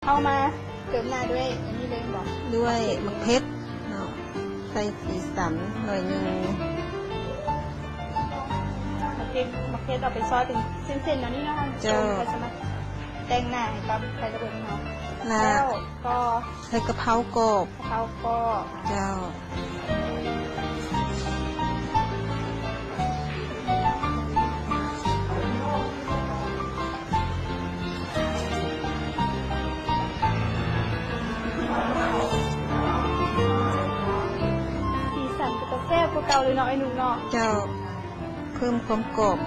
ເຮົາມາເຕີມໜ້າດ້ວຍອັນນີ້ເລີຍແມ່ນບໍ່? ດ້ວຍໝາກເຜັດເນາະ ໃສ່ສີສັນໜ້ອຍໜຶ່ງ. ໝາກເຜັດ ໝາກເຜັດເອົາໄປຊອຍເປັນເສັ້ນໆ ແນວນີ້ເນາະ. ເຈົ້າ. ເຮົາສາມາດແຕ່ງໜ້າໃຫ້ກັບໄຂ່ລະເບີດຂອງເຮົາ. ແລ້ວກໍ ໃສ່ກະເພົາກອບ. ກະເພົາກອບ. ເຈົ້າ. ສີສັນກໍຈະແຊບກວ່າເກົ່າເລີຍເນາະ ອ້າຍນຸກເນາະ. ເຈົ້າ. ເພີ່ມຄວາມກອບ.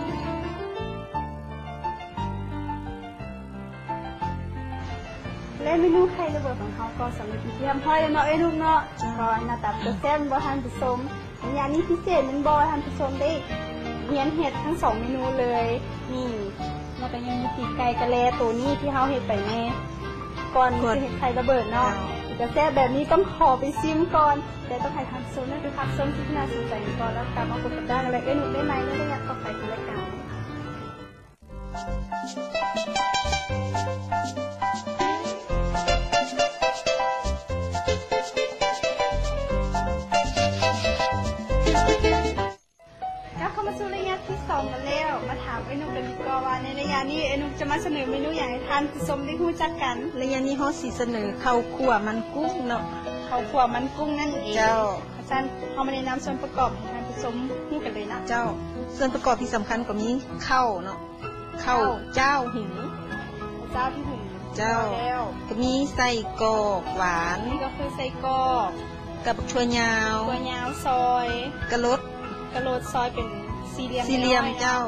ແລະ ເມນູໄຂ່ລະເບີດຂອງເຮົາກໍສຳເລັດເປັນທີ່ຮຽບຮ້ອຍແລ້ວເນາະ ເອື້ອຍນຸກເນາະ. ເຈົ້າ. ກໍໜ້າຕາເປັນຕາແຊບບໍ່ທ່ານຜູ້ຊົມ. ໄລຍະນີ້ພິເສດແມ່ນບໍ່ ທ່ານຜູ້ຊົມໄດ້ຮຽນເຮັດທັງສອງເມນູເລີຍ. ນີ້ ແລ້ວກໍຍັງມີປີກໄກ່ກະແລໂຕນີ້ທີ່ເຮົາເຮັດໄປໃນກ່ອນ ກ່ອນ ທີ່ເຮັດໄຂ່ລະເບີດເນາະ. ເຈົ້າ. ເປັນຕາແຊບແບບນີ້ຕ້ອງຂໍໄປຊີມກ່ອນ ແຕ່ຕ້ອງໃຫ້ທ່ານຜູ້ຊົມໄດ້ໄປພັກຊົມສິ່ງທີ່ໜ້າສົນໃຈກ່ອນ ແລ້ວກັບມາພົບກັບດ້ານ ແລະ ເອື້ອຍນຸກໄດ້ໃໝ່ໃນໄລຍະຕໍ່ໄປຂອງລາຍການ. ກັບເຂົ້າມາສູ່ໄລຍະທີສອງກັນແລ້ວ ມາຖາມອ້າຍນຸກກັນດີກວ່າວ່າ ໃນໄລຍະນີ້ອ້າຍນຸກຈະມາສະເໜີເມນູຫຍັງໃຫ້ທ່ານຜູ້ຊົມໄດ້ຮູ້ຈັກກັນ? ໄລຍະນີ້ເຮົາຊິສະເໜີເຂົ້າຂົ້ວມັນກຸ້ງເນາະ. ເຂົ້າຂົ້ວມັນກຸ້ງນັ້ນເອງ. ເຈົ້າ. ຊັ້ນເຮົາມາແນະນຳສ່ວນປະກອບໃຫ້ທ່ານຜູ້ຊົມຮູ້ກັນເລີຍເນາະ. ເຈົ້າ. ສ່ວນປະກອບທີ່ສຳຄັນກໍມີເຂົ້າເນາະ. ເຂົ້າ ເຂົ້າຈ້າວຫຸງ. ເຂົ້າຈ້າວທີ່ຫຸງ. ເຈົ້າ. ແລ້ວ ກໍມີໄສ້ກອກຫວານ. ນີ້ກໍຄືໄສ້ກອກ ກັບຖົ່ວຍາວ. ຖົ່ວຍາວຊອຍ. ກະລົດ. ກະລົດຊອຍເປັນສີ່ຫຼ່ຽມ. ສີ່ຫຼ່ຽມ. ເຈົ້າ.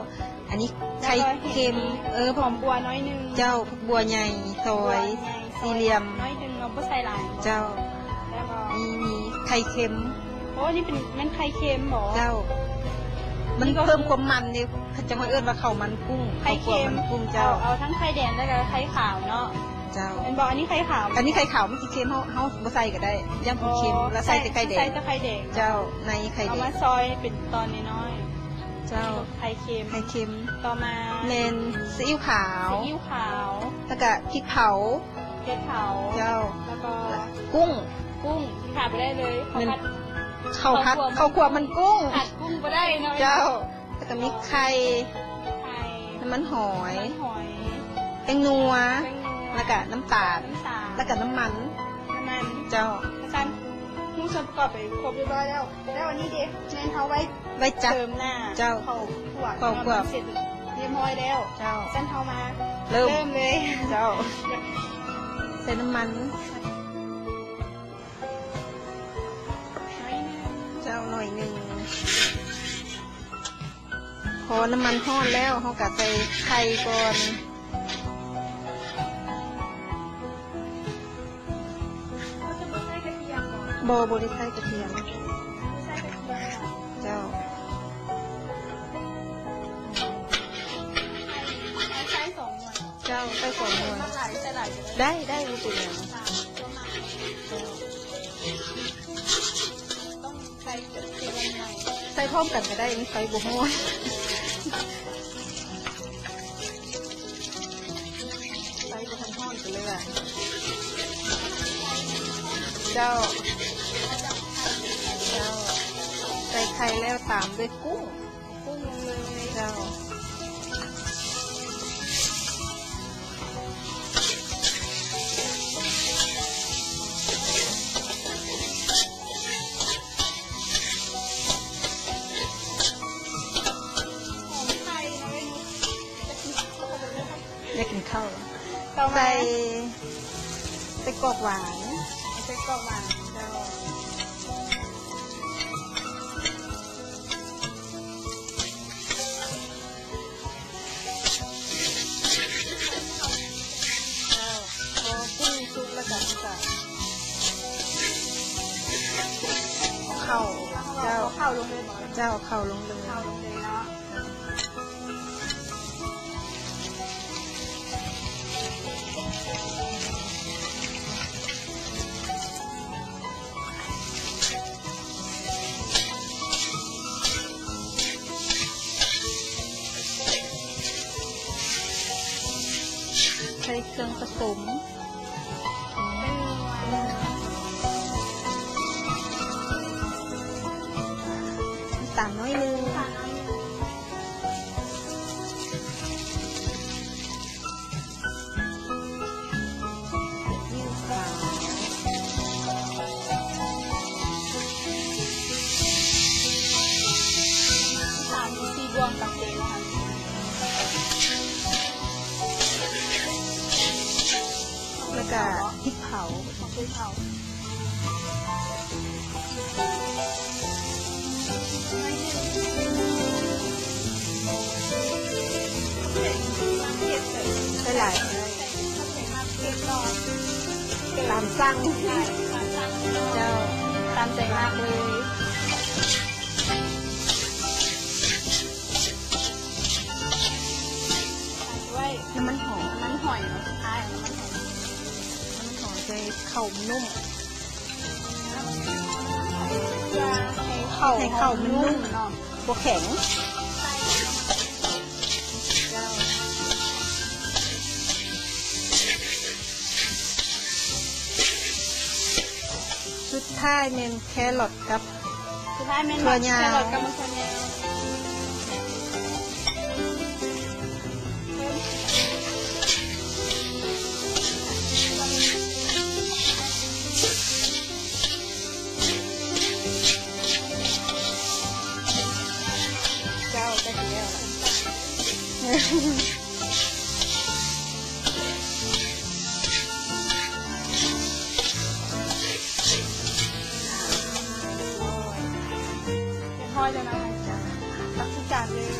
ອັນນີ້ໄຂ່ເຄັມ. ແລ້ວກໍເຫັນມີ ເອີ ຫອມບົວໜ້ອຍໜຶ່ງ. ເຈົ້າ. ຜັກບົວໃຫຍ່ຊອຍ. ຜັກບົວໃຫຍ່ຊອຍສີ່ຫຼ່ຽມ. ໜ້ອຍໜຶ່ງເນາະ ບໍ່ໃສ່ຫຼາຍ. ເຈົ້າ. ແລ້ວກໍ ມີ ມີໄຂ່ເຄັມ. ໂອ້ ນີ້ເປັນ ແມ່ນໄຂ່ເຄັມບໍ? ເຈົ້າ. ມັນເພີ່ມຄວາມມັນເດ້ ເຂົາເຈົ້າເອີ້ນວ່າເຂົ້າມັນກຸ້ງ. ໄຂ່ເຄັມ. ເຂົ້າຂົ້ວມັນກຸ້ງ. ເຈົ້າ. ເອົາ ເອົາທັງໄຂ່ແດງ ແລ້ວກໍໄຂ່ຂາວເນາະ. ເຈົ້າ. ແມ່ນບໍ່? ອັນນີ້ໄຂ່ຂາວ. ອັນນີ້ໄສ່ຂາວ ມັນຊິເຄັມ ເຮົາ ເຮົາບໍ່ໃສ່ກໍໄດ້ ຢ້ານມັນເຄັມ. ອໍ ແລ້ວໃສ່ແຕ່ໄຂ່ແດງ. ໃສ່ ໃສ່ແຕ່ໄຂ່ແດງ. ເຈົ້າ. ໃນໄຂ່ແດງ ເອົາມາຊອຍເປັນຕອນນ້ອຍໆ. ເຈົ້າ. ໄຂ່ເຄັມ. ໄຂ່ເຄັມ. ຕໍ່ມາ ແມ່ນຊີອິ້ວຂາວ. ຊີອິ້ວຂາວ. ແລ້ວກະພິກເຜົາ. ເຜັດເຜົາ. ເຈົ້າ. ແລ້ວກໍ ກຸ້ງ. ກຸ້ງ ທີ່ຂາດບໍ່ໄດ້ເລີຍ. ແມ່ນ ເຂົ້າຜັດ ເຂົ້າຜັດ ເຂົ້າຂົ້ວມັນກຸ້ງ. ຂາດກຸ້ງບໍ່ໄດ້ເນາະ. ເຈົ້າ. ແລ້ວກໍມີໄຂ່. ໄຂ່. ນ້ຳມັນຫອຍ. ນ້ຳມັນຫອຍ. ແປ້ງນົວ. ແປ້ງນົວ. ແລ້ວກໍນ້ຳຕານ. ນ້ຳຕານ. ແລ້ວກໍນ້ຳມັນ. ນ້ຳມັນ. ເຈົ້າ. ຊັ້ນ ຮູ້ສ່ວນປະກອບໄປຄົບຮຽບຮ້ອຍແລ້ວ. ແລ້ວອັນນີ້ເດ ແມ່ນເຮົາໄວ້ ໄວ້ຈັດ ເຕີມໜ້າ. ເຈົ້າ. ເຂົ້າຂົ້ວ. ເຂົ້າຂົ້ວ ເຮົາເຮັດຮຽບຮ້ອຍແລ້ວ. ເຈົ້າ. ຊັ້ນເຮົາມາ ເລີ່ມ ເລີ່ມເລີຍ. ເຈົ້າ. ໃສ່ນ້ຳມັນ. ໜ້ອຍໜຶ່ງ. ເຈົ້າ. ໜ້ອຍໜຶ່ງ. ພໍນ້ຳມັນຮ້ອນແລ້ວ ເຮົາກໍໃສ່ໄຂ່ກ່ອນ. ບໍ່ ບໍ່ໄດ້ໃສ່ກະທຽມ. ເຈົ້າ. ເຈົ້າ. ໃສ່ສອງໜ່ວຍ. ໄດ້ ໄດ້ ບໍ່ເປັນຫຍັງ. ເຈົ້າ. ໃສ່ພ້ອມກັນກໍໄດ້ ນີ້ໄຟບໍ່ຮ້ອນ. ໄຟບໍ່ທັນຮ້ອນກັນເລີຍ. ເຈົ້າ. ເຈົ້າ. ໃສ່ໄຂ່ແລ້ວຕາມດ້ວຍກຸ້ງ. ກຸ້ງລົງເລີຍ. ເຈົ້າ. ຫອມໄຂ່ເນາະ. ຢາກກິນເຂົ້າ. ຕໍ່ມາ ໃສ່ ໃສ່ໄສ້ກອກຫວານ. ໃສ່ໄສ້ກອກຫວານ. ເຈົ້າ. ເຈົ້າ. ພໍກຸ້ງສຸກແລ້ວກໍເອົາເຂົ້າ. ເຈົ້າ. ເອົາເຂົ້າລົງເລີຍບໍ? ເຈົ້າ. ເຂົ້າລົງເລີຍ. ເຂົ້າລົງເລີຍເນາະ. ໃສ່ເຄື່ອງປະສົມ. ກະ ເຂົາເນາະ ພລິກເຜົາ ໝາກເຜັດເຜົາ ໃສ່ຫຼາຍ ຕາມສັ່ງ ເຈົ້າ ຕາມໃຈມັກເລີຍ. ຕາມດ້ວຍນ້ຳມັນຫອຍ ນ້ຳມັນຫອຍເນາະ ສຸດທ້າຍເອົານ້ຳມັນຫອຍ ນ້ຳມັນຫອຍໃສ່ເຂົ້າມັນນຸ້ມ ເພື່ອໃຫ້ເຂົ້າ ໃຫ້ເຂົ້າມັນນຸ້ມເນາະ ບໍ່ແຂງ ເຈົ້າ. ສຸດທ້າຍແມ່ນແຄຣອດກັບ ສຸດທ້າຍແມ່ນ ຖົ່ວຍາວ ແຄຣອດກັບໝາກຖົ່ວຍາວ ເຈົ້າ ໃກ້ຊິແລ້ວລະ ຮຽບຮ້ອຍແລ້ວນະ ຕັກໃສ່ຈານເລີຍ.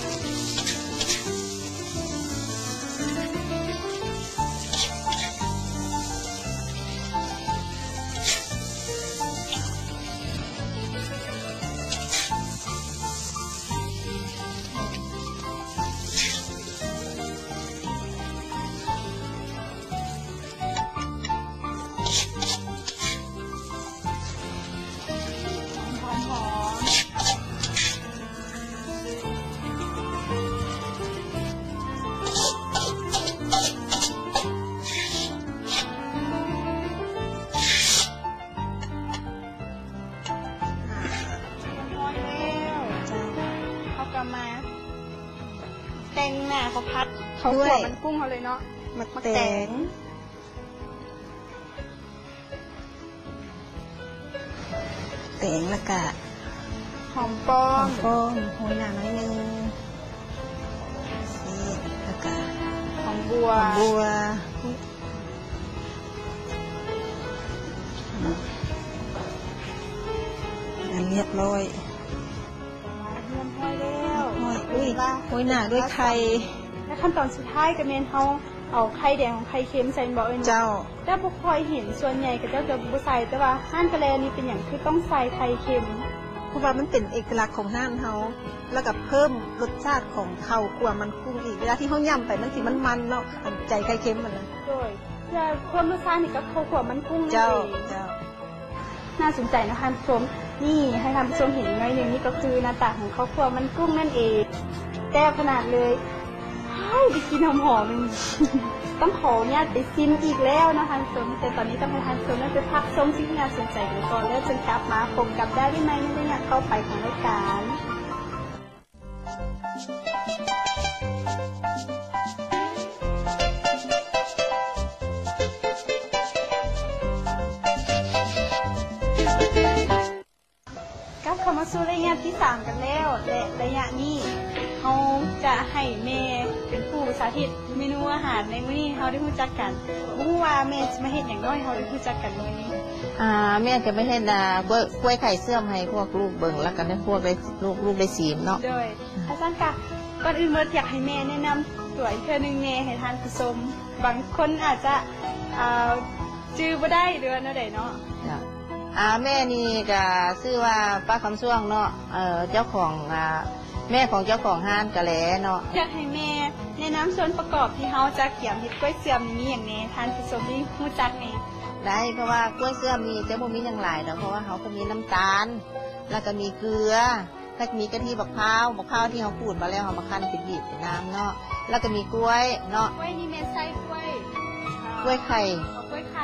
ຮຽບຮ້ອຍແລ້ວ ເຮົາກະມາແຕ່ງໜ້າເຂົ້າຜັດ ເຂົ້າຂົ້ວ ດ້ວຍ ມັນກຸ້ງເຮົາເລີຍເນາະ ໝາກແຕງ ໝາກແຕງ ແຕງ ແລ້ວກະຫອມປ້ອມ ຫອມປ້ອມ ໂຮຍໜ້າໜ້ອຍໜຶ່ງ ແລ້ວກະຫອມບົວ ຫອມບົວ ອັນຮຽບຮ້ອຍ ຮຽບຮ້ອຍແລ້ວ ໂອ້ຍ ໂອ້ຍ ໂຮຍໜ້າດ້ວຍໄຂ່ ແລະຂັ້ນຕອນສຸດທ້າຍກະແມ່ນເຮົາ ເອົາໄຂ່ແດງຂອງໄຂ່ເຄັມໃສ່ແມ່ນບໍ່ເອີຍ? ເຈົ້າ ແຕ່ບໍ່ຄ່ອຍເຫັນ ສ່ວນໃຫຍ່ເຂົາເຈົ້າຈະບໍ່ໃສ່ ແຕ່ວ່າຮ້ານກະແລນີ້ເປັນຫຍັງຄືຕ້ອງໃສ່ໄຂ່ເຄັມ? ເພາະວ່າມັນເປັນເອກະລັກຂອງຮ້ານເຮົາ ແລ້ວກະເພີ່ມລົດຊາດຂອງເຂົ້າຂົ້ວມັນກຸ້ງອີກ ເວລາທີ່ເຮົາຫຍ້ຳໄປມັນຊິມັນໆເນາະ ອັນໃຈໄຂ່ເຄັມຫັ້ນນະ ໂດຍ ເພື່ອເພີ່ມລົດຊາດໃຫ້ກັບເຂົ້າຂົ້ວມັນກຸ້ງນັ້ນເອງ ເຈົ້າ ເຈົ້າ. ໜ້າສົນໃຈເນາະທ່ານຜູ້ຊົມ ນີ້ໃຫ້ທ່ານຜູ້ຊົມເຫັນໜ້ອຍໜຶ່ງ ນີ້ກະຄືໜ້າຕາຂອງເຂົ້າຂົ້ວມັນກຸ້ງນັ້ນເອງ ແຊບຂະໜາດເລີຍ ວ້າວ ໄດ້ກິ່ນຫອມໆ ຕ້ອງຂໍອະນຸຍາດໄປຊິມອີກແລ້ວເນາະທ່ານຜູ້ຊົມ ແຕ່ຕອນນີ້ຕ້ອງໃຫ້ທ່ານຜູ້ຊົມນັ້ນໄປພັກຊົມສິ່ງທີ່ໜ້າສົນໃຈກັນກ່ອນ ແລ້ວຈຶ່ງກັບມາພົບກັນໄດ້ໃໝ່ໃນໄລຍະຕໍ່ໄປຂອງລາຍການ. ກັບເຂົ້າມາສູ່ໄລຍະທີສາມກັນແລ້ວ ແລະໄລຍະນີ້ເຮົາຈະໃຫ້ແມ່ເປັນຜູ້ສາທິດເມນູອາຫານໃນມື້ນີ້ໃຫ້ເຮົາໄດ້ຮູ້ຈັກກັນ ບໍ່ຮູ້ວ່າແມ່ຊິມາເຮັດຫຍັງເນາະ ໃຫ້ເຮົາໄດ້ຮູ້ຈັກກັນມື້ນີ້? ອ່າ ແມ່ຈະມາເຮັດ ອ່າ ກ້ວຍ ກ້ວຍໄຂ່ເຊື່ອມໃຫ້ພວກລູກເບິ່ງ ແລ້ວກະໃຫ້ພວກໄດ້ ລູກ ລູກໄດ້ຊີມເນາະ ໂດຍ ອືມ ຖ້າຊັ້ນກະ ກ່ອນອື່ນໝົດຢາກໃຫ້ແມ່ແນະນຳຕົວອີກເທື່ອໜຶ່ງແນ່ໃຫ້ທ່ານຜູ້ຊົມ ບາງຄົນອາດຈະ ອ່າ ຈື່ບໍ່ໄດ້ ຫຼືວ່າແນວໃດເນາະ? ເຈົ້າ ອ່າ ແມ່ນີ້ກະຊື່ວ່າປ້າຄຳຊ່ວງເນາະ ເຈົ້າຂອງ ອ່າ ແມ່ຂອງເຈົ້າຂອງຮ້ານກະແລເນາະ ຢາກໃຫ້ແມ່ແນະນຳສ່ວນປະກອບທີ່ເຮົາຈະກຽມເຮັດກ້ວຍເຊື່ອມນີ້ມີຫຍັງແນ່ ທ່ານຜູ້ຊົມໄດ້ຮູ້ຈັກແນ່? ໄດ້ ເພາະວ່າກ້ວຍເຊື່ອມນີ້ຈະບໍ່ມີຫຍັງຫຼາຍດອກ ເພາະວ່າເຮົາກະມີນ້ຳຕານ ແລ້ວກະມີເກືອ ແລ້ວກະມີກະທິບັກພ້າວ ບັກພ້າວທີ່ເຮົາຂູດມາແລ້ວ ເຮົາມາຄັ້ນເປັນບີບເປັນນ້ຳເນາະ ແລ້ວກະມີກ້ວຍເນາະ ກ້ວຍນີ້ແມ່ນໃຊ້ກ້ວຍ ອ່າ ກ້ວຍໄຂ່ ເອົາກ້ວຍໄຂ່